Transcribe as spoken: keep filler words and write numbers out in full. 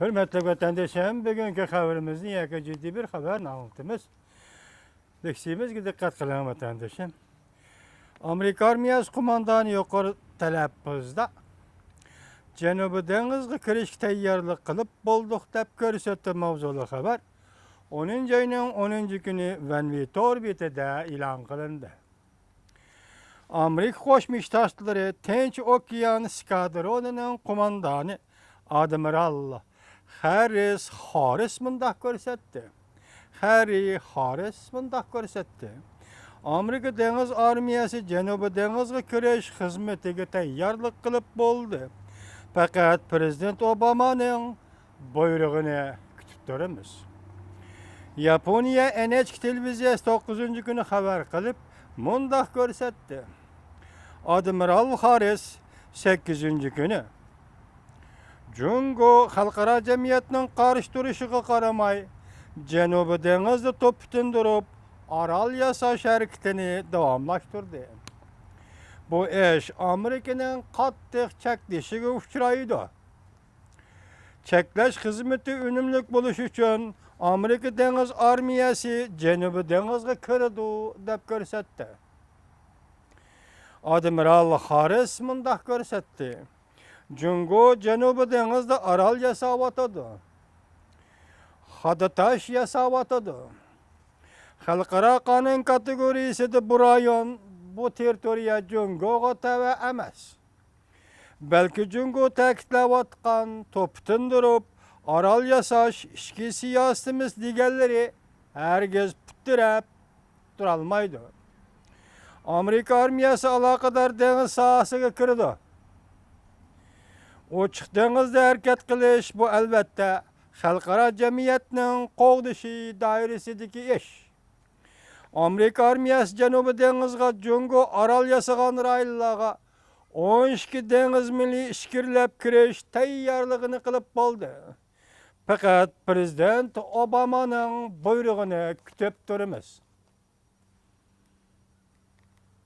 ھۆرمەتلىك ۋەتەندىشىم، بۈگۈنكى خەۋىرىمىزنى ياكى جىددىي بىر خەۋەرنى ئاڭلىتىمىز. دىققىتىمىزگە دىققەت قىلىڭ، ۋەتەندىشىم. ئامېرىكا ئارمىيەسى قوماندانى يۇقىرى تەلەپپۇزدا جەنۇبىي دېڭىزغا كىرىشكە تەييارلىق قىلىپ بولدۇق، دەپ كۆرسەتتى ماۋزۇلۇق خەۋەر. ئونىنچى ئاينىڭ ئونىنچى كۈنى ۋەنۋى تور بېتىدە ئېلان قىلىندى. ئامېرىكا قوشما شتاتلىرى تىنچ ئوكيان ئېسكادرونىنىڭ قوماندانى ئادمىرال خاررىس خاررىس مۇنداق كۆرسەتتى. خاررى خاررىس مۇنداق كۆرسەتتى. ئامېرىكا دېڭىز ئارمىيەسى جەنۇبىي دېڭىزغا كىرىش خىزمىتىگە تەييارلىق قىلىپ بولدى. پەقەت پىرېزىدېنت ئوبامانىڭ بۇيرۇغىنى كۈتۈپ تۇرىمىز. ياپونىيە ئېن ئېچ كې تېلېۋىزىيەسى توققۇزىنچى كۈنى خەۋەر قىلىپ، مۇنداق كۆرسەتتى. ئادمىرال خاررىس سەككىزىنچى كۈنى جۇڭگو خەلقئارا جەمئىيەتنىڭ قارشى تۇرۇشىغا قارىماي، جەنۇبىي دېڭىزدا توپ پۈتۈندۈرۈپ، ئارال ياساش ھەرىكىتىنى داۋاملاشتۇردى. بۇ ئىش ئامېرىكىنىڭ قاتتىق چەكلىشىگە ئۇچرايدۇ. چەكلەش خىزمىتى ئۈنۈملۈك بولۇشى ئۈچۈن ئامېرىكا دېڭىز ئارمىيەسى جەنۇبىي دېڭىزغا كىرىدۇ، دەپ كۆرسەتتى. ئادمىرال خاررىس مۇنداق كۆرسەتتى. جۇڭگو جەنۇبىي دېڭىزدا ئارال ياساۋاتىدۇ. خادا تاش ياساۋاتىدۇ. خەلقئارا قانۇن كاتېگورىيىسىدە بۇ رايون، بۇ تېررىتورىيە جۇڭگوغا تەۋە ئەمەس. بەلكى جۇڭگو تەكىتلەۋاتقان توپ پۈتۈندۈرۈپ، ئارال ياساش ئىچكى سىياسىتىمىز دېگەنلىرى ھەرگىز پۇت تىرەپ تۇرالمايدۇ. ئامېرىكا ئارمىيەسى ئالاقىدار دېڭىز ساھەسىگە كىرىدۇ. ئوچۇق دېڭىزدا ھەرىكەت قىلىش، بۇ ئەلۋەتتە خەلقئارا جەمئىيەتنىڭ قوغدىشى دائىرىسىدىكى ئىش. ئامېرىكا ئارمىيەسى جەنۇبىي دېڭىزغا جۇڭگو ئارال ياسىغان رايونلارغا ئون ئىككى دېڭىز مىلى ئىچكىرىلەپ كىرىش تەييارلىقىنى قىلىپ بولدى. پەقەت پىرېزىدېنت ئوبامانىڭ بۇيرۇغىنى كۈتۈپ تۇرىمىز.